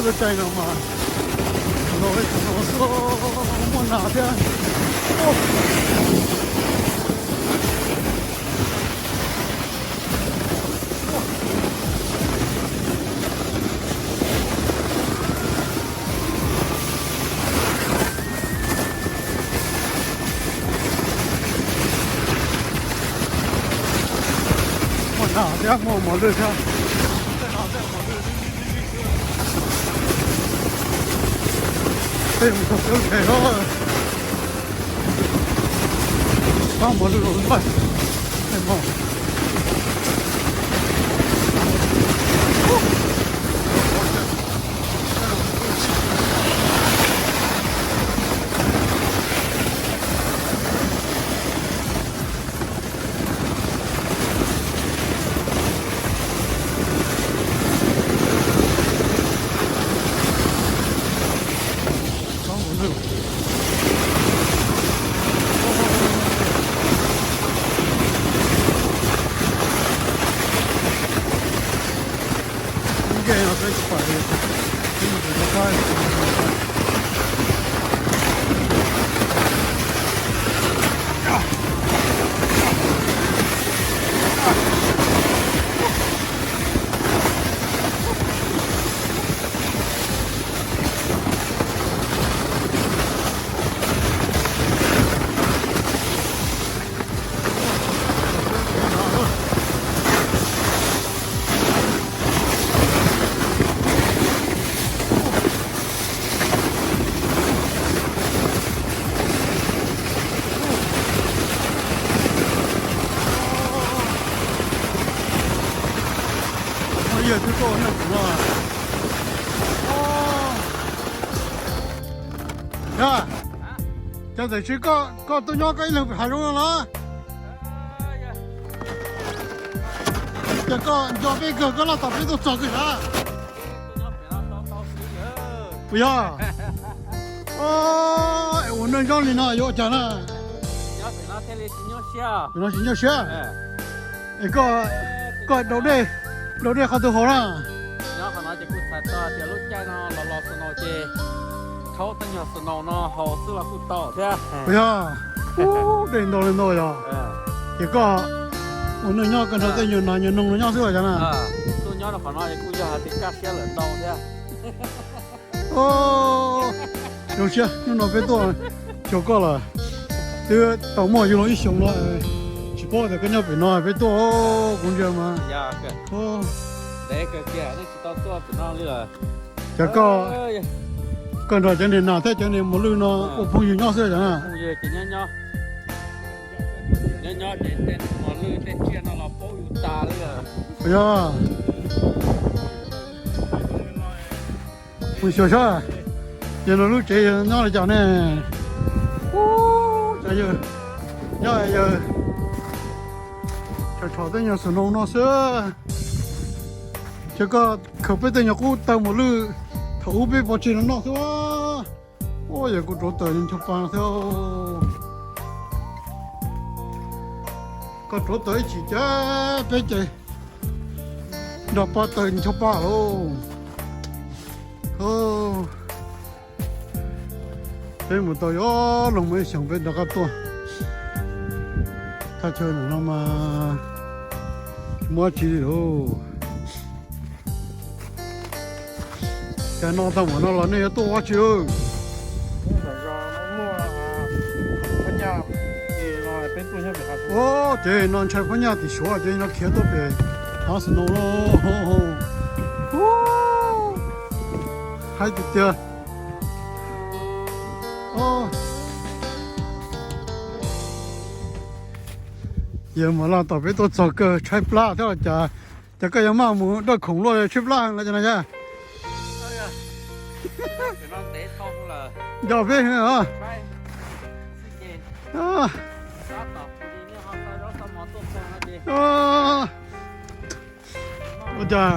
Lub caij no mas los ib qho no xwb, muaj nas thiab. Muaj nas thiab muaj mos lwj thiab. Tej mus txog xwb los, pab mos lwj los lawm. Yog twb tuaj ua neej kuv no. Yog, cov ntawm tsis koj, koj tuaj nyob koj ib leeg pem hav zoov no los? Ces koj nco peb kawg, koj laj tom peb tuaj txog kawg sav. Puas yog? Ua neej nyob li no yuav ua cas na? Pem no tsis nyuaj siab. Es koj, koj daus dej, daus dej qhov twg haus na? Nyob qhov no ces kuj txhais tau tias lub caij no los los snow ces rhaub tej nyuag snow no haus xwb los kuj tau thiab. Puas yog? Ub, dej ntau li ntau yog. Ces koj ua neej nyob koj nrog tej nyuag nas nyuag noog no nyob xwb los cas na? Tuaj nyob rau qhov no es kuj yog hais tias kaj siab lawm ntau thiab. Zoo siab hnub no peb tuaj xyuas koj lawm. Twb tau muaj yug los ib xyoos no, tsis paub tias koj nyob pem no peb tuaj, kuv ntsia mas. Cas koj, koj nrog cov niag nas thiab cov niag mos lwj no ua phooj ywg nyob xwb cas na? Yog, mus xyuas saib, yog no lub tsev nyob li cas ne? Ub, cov yawg nyob yawg, tsham tsham tej nyuag snow no xwb. Ces koj khaws peb tej nyuag qub taw mos lwj thaum ub peb pov tseg no noj xwb. Ua yog kuv rauv taws ncho pa no thiab. Koj rauv taws ib chim ces peb ces nrog pov taws ncho pa lauj. Peb mus tau yuav luag mus ib xyoos peb rov qab tuaj. Thaj chaw no mas tsis muaj dab tsi li lauj. Cas no tag npaum no los nej yuav tuaj ua dab tsi? Ua ces no ntshai phab nyaj tim Suav ces no khiav tuaj pem hav snow no. Haib tiag tiag. Yawg Mam Laj tom peb tuaj txog kawg tshaib plab thiab los cas. Ces koj yuav maj mus dawj khoom luaj tshaib plab heev los cas no yog? Nco peb heev os. Ua cas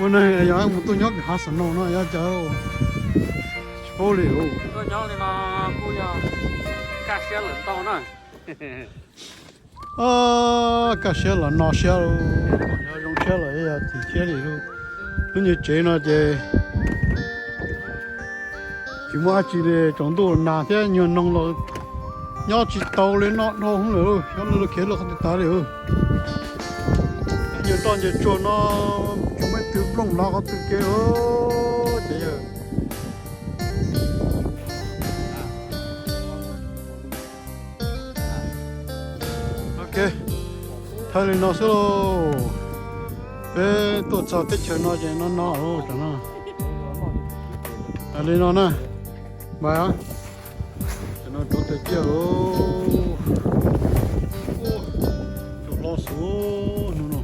Ua neeg yog mus tuaj nyob pem hav snow no yog cas tsis paub li. Tuaj nyob li no kuj yog kaj siab lawm ntau na. Kaj siab los no siab, zoo siab los yog chim siab li. Lub nyuag tsev no ces tsis muaj dab tsi li, tsaus ntuj nag thiab nyuag noog los nyob tsis tau li, noj dhau hwv lawm, xyov lawv khiav lawm qhov twg tas li. Nyuag roj nyuag tsuag no, tsis muaj ib tug nplooj lav qhov twg kiag ces yog. Ok, thawj li no xwb lauj. Peb tuaj txog teb chaws no ces no no lauj, tam no. Li no na, npaj, tam no rov tes ciaj lauj. Cua hlob xwb hnub no.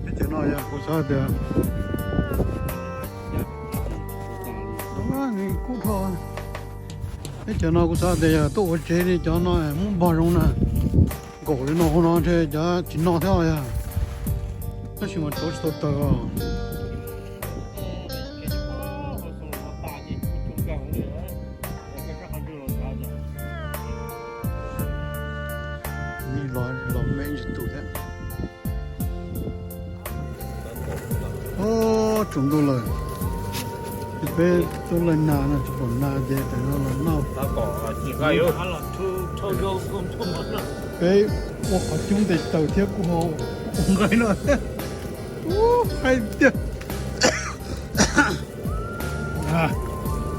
Teb chaws no yog kuv xav tias, kub dhau. Teb chaws no kuv xav tias yog tuaj ua tsev li cov no muab npog zoo na. Nkaum li no hauv no ntshe cov tsis no thiab yog, tab sis mas rauv tsis tau taws os. Los me tus thiab. Tsaus ntuj lawm, peb tuaj laij nas no tsis pom nas ces tam no los noj. Peb ua qhov cub ntes taws thiab kuj ho ua nqaij no thiab. Ub, hais tiag.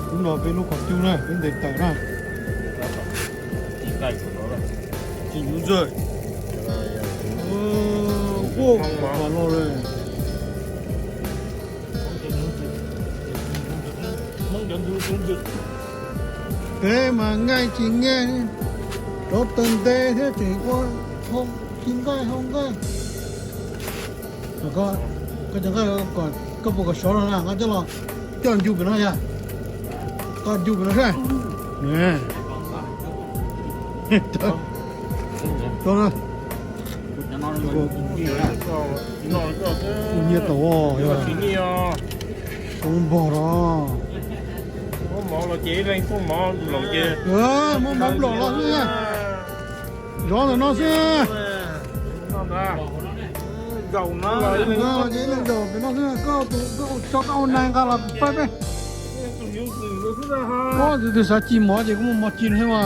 Hnub no peb lub qhov cub na, peb ntes taws na. Tsis yuv ntxawg. Ua, los lawm. Peb mas nqaij tsis nqaij, rauv taws ntes thiab tseem ua, tsis nqaij hau nqaij. Koj cov nqaij, koj puas kom sov no na, koj coj los coj ncu pem no yog, koj ncu pem no seb. Nyiaj tau, koob npog los. Muab mov nplaum los xwb, zov ntawm no xwb. Ces ib leeg zaum pem no xwb, koj tus koj tso koj ua nai nqa los pab peb. Koj tus twg xav ci mov ces kuv muaj mov ci thiab mas.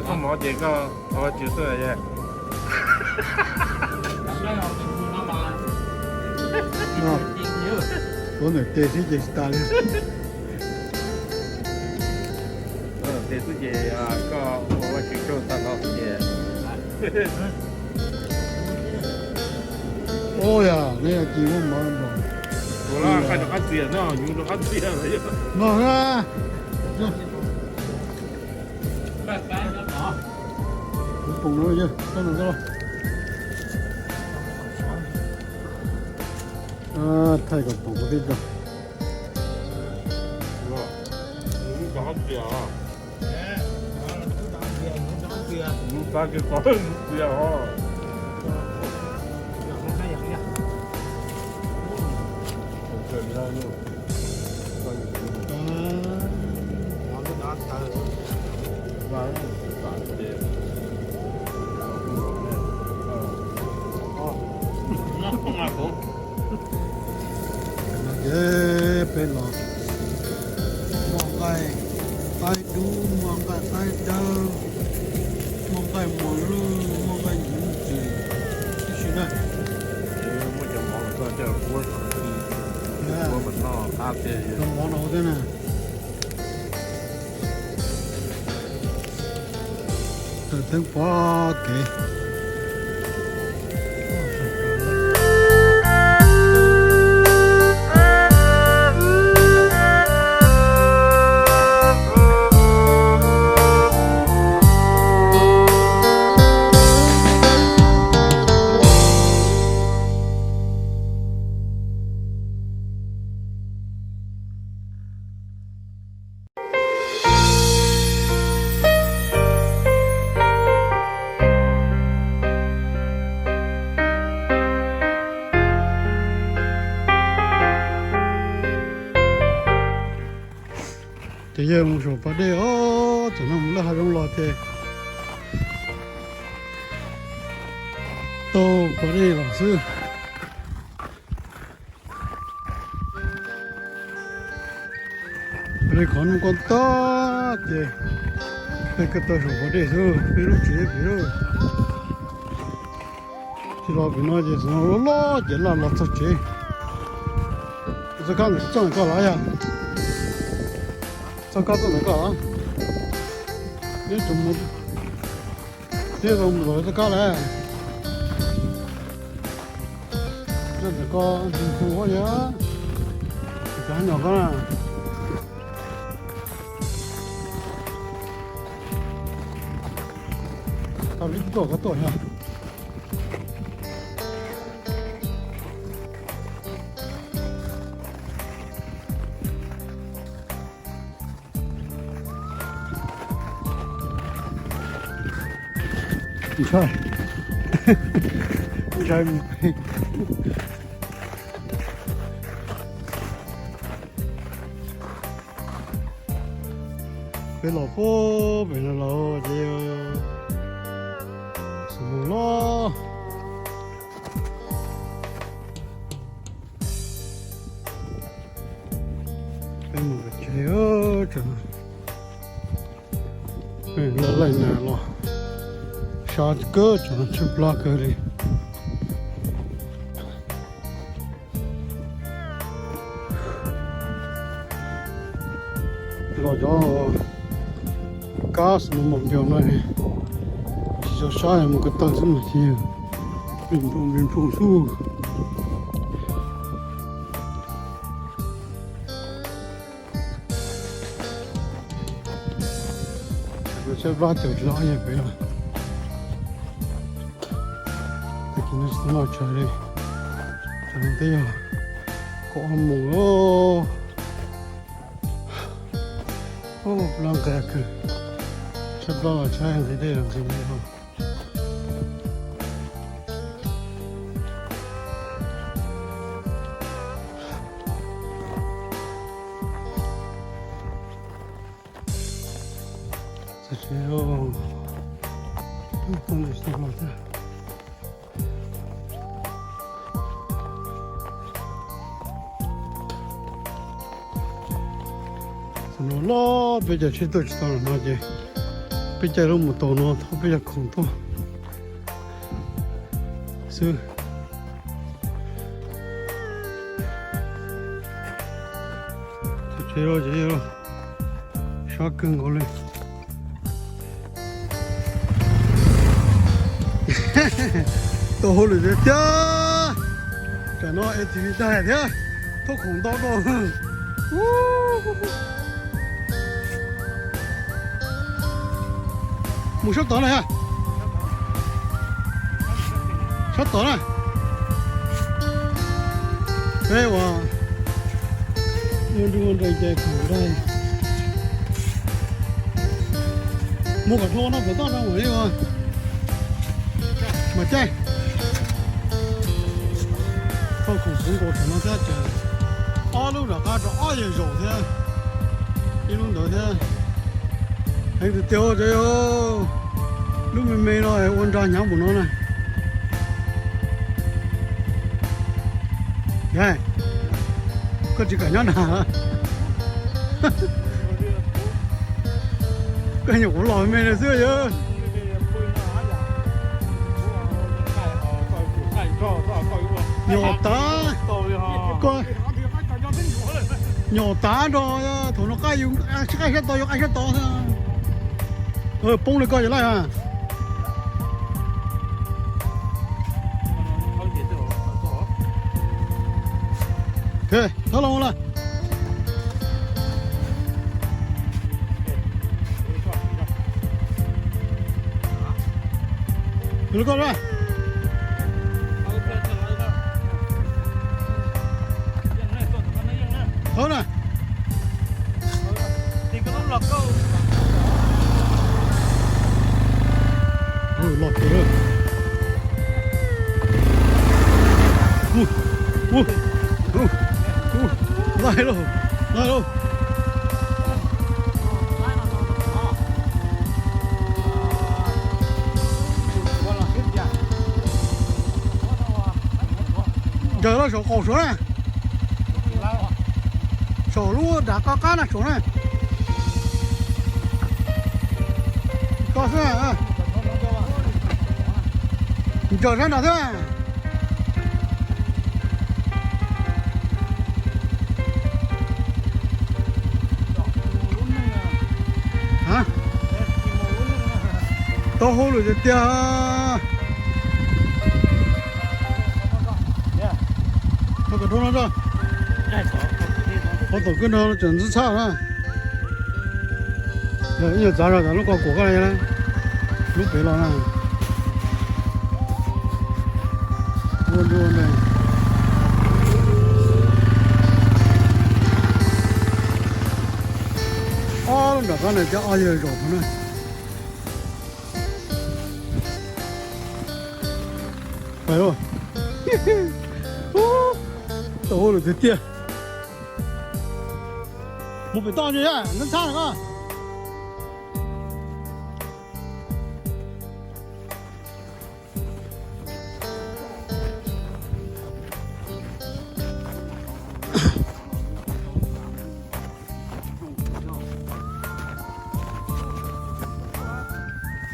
Koj mov ces koj ua ci xwb. Tuav ntawm tes xwb ces tsis tas li. Tes xwb ces koj ua Vajtswv tsaug tag nrho xwb ces. Ua yog neb ci muab mov nplaum. Ua qab txias no, yus rov qab txias no. Kuv pum no, thaij kom pom kuv tib co. Ces peb los muaj nqaij qaib dub, muaj nqaij qaib dawb, muaj nqaij muas lwj, muaj nqaij nyuv ntxim tib si na. Muab cov mov los txog coj kuab, kuab mas noj qab tiag. Cov mov no thiab na. Taws teeb pov kev. Mus saum pas dej os, tam no mus lawm hav zoov los ces taug pas dej los xwb. Li qhov no ko tag ces peb kawg taug saum pas dej xwb, peb lub tsev pem lawm. Tsis los pem no ces xyov loj loj ces laj los txog tsev. Txoj kab ntawm txoj ntawm koj los yog? Txoj kab txoj ntawm koj los? Neb tsuas mus, neb tsuas mus los txoj kab lawm. Txoj ntawm koj ntxim hu ua yog, cov nyom koj na. Tau lub tuaj koj tuaj yog. Ntshai, ntshai mus. Peb los puag pem no los ces xus mus los. Peb mus tsev tsev, laj laj nas los sab kawg tsev, tshaib plab kawg li. Los cov kab xwb no mus ncaus no, tsis txaus sab mus ko taw xwb mas cia li nplooj nplooj xwb. Tshaib plab caum tsis tau ob yawg pem lawm. Tag kis no tsis tau noj tshais li, tseem twb yog kaum ob moos lawm. Plab nqis kawg, tshaib plab los tshaib nqhis dej los nqhis dej. Los peb cov tsheb tuaj tsis tau los no ces peb caij lub mus tau no thauj peb cov khoom tuaj xwb. Tsev ces sab kawg nkaus li. Tau hauj lwm tiag tiag. Tsam no ATV tag thiab, thauj khoom ntau dua. Mus sab tod na, sab tod na. Peb ua ua nrug nres ces khoom nres. Mus kom dhau no pem toj no ua li ua mas caij. Thauj khoom puv nkaus saum no thiab ces ob lub rov qab rau ob yawg zaum thiab, ib lub ntawd thiab. Heev tiag tiag cov yawg, lub me me no ua nra hnyav npaum no na. Koj tsis kam nyob nram, koj nyuam qhuav los me me xwb yawg. Nyuam tav, koj nyuam tav nrog thaum no qaij yus sib qaij sab tod yus qaij sab tod xwb. Poob li koj yog laj a. Thawb los lawm. Los koj a. Thawb na. Los kawg. Laij lauj, laij lauj. Ntsaws los saum qaum saud na. Saum lub dav qab qab na saud na. Koj xwb na. Ntsaws sab nrad xwb na. Taub hau lawm tiag tiag. Qhov tom kawg no tseem ntxhab tshaj na. Yog ib nyuag txav zog tas lub ko kuam koj li na. Lub pem los na. Ua ntu ua ntu. Ob lub nram qab no cov ob yawg zaum qhov na. Pais lauj. Tau hauj lwm tiag tiag. Mus pem toj ntsia, ntxhab ntxhab na koj.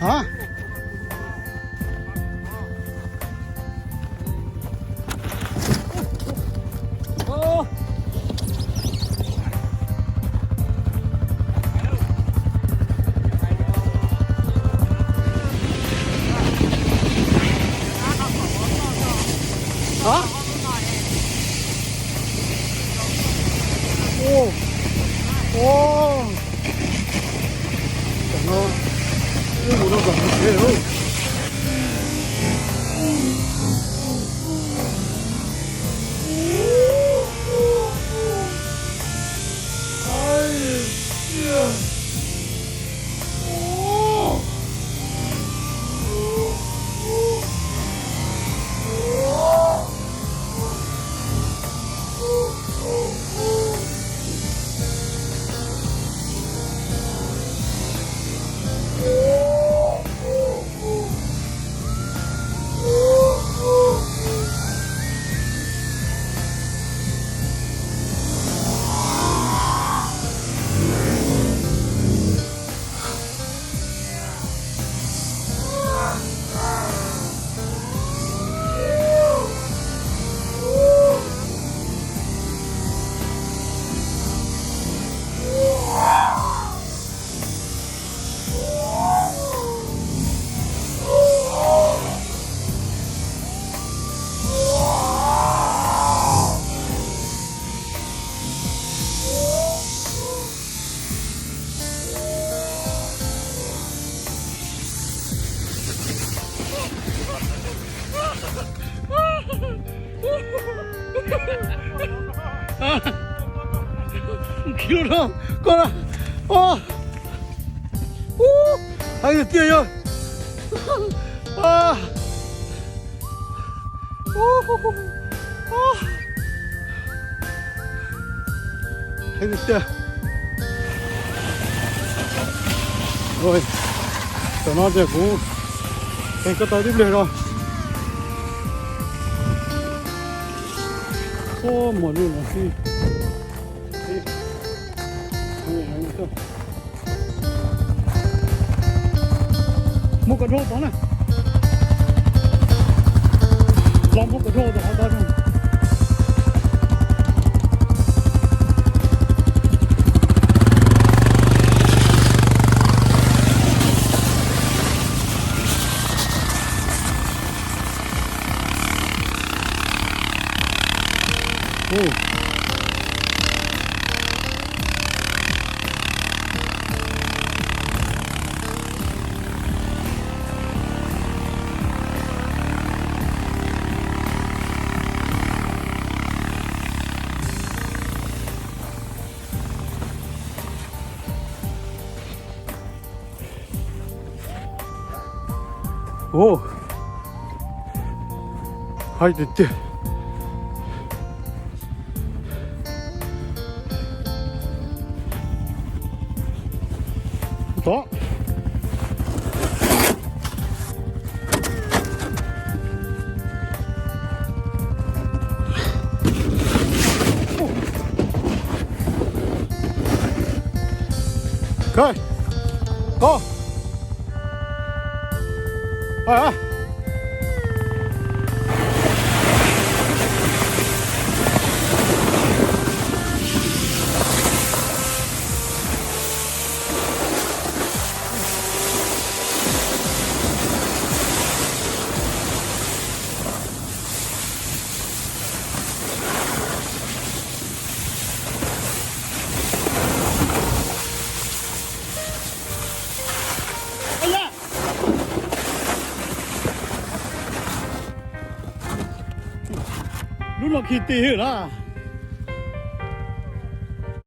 Hả? Hả? Ua. Ua. Tam no wb mus rau tom kev lawm. Kis lus rau koj na. Ua, ua, heev tiag yog. Heev tiag. Tam no ces kuv qhia koj tau tib pliag rau. Ua, muaj lub no xwb. Muab kom dhau tod na. Los muab kom dhau tod, qhov tod. Ua, heev tiag tiag. Tod. Khawb, kov. Lub no khi ti hwj na.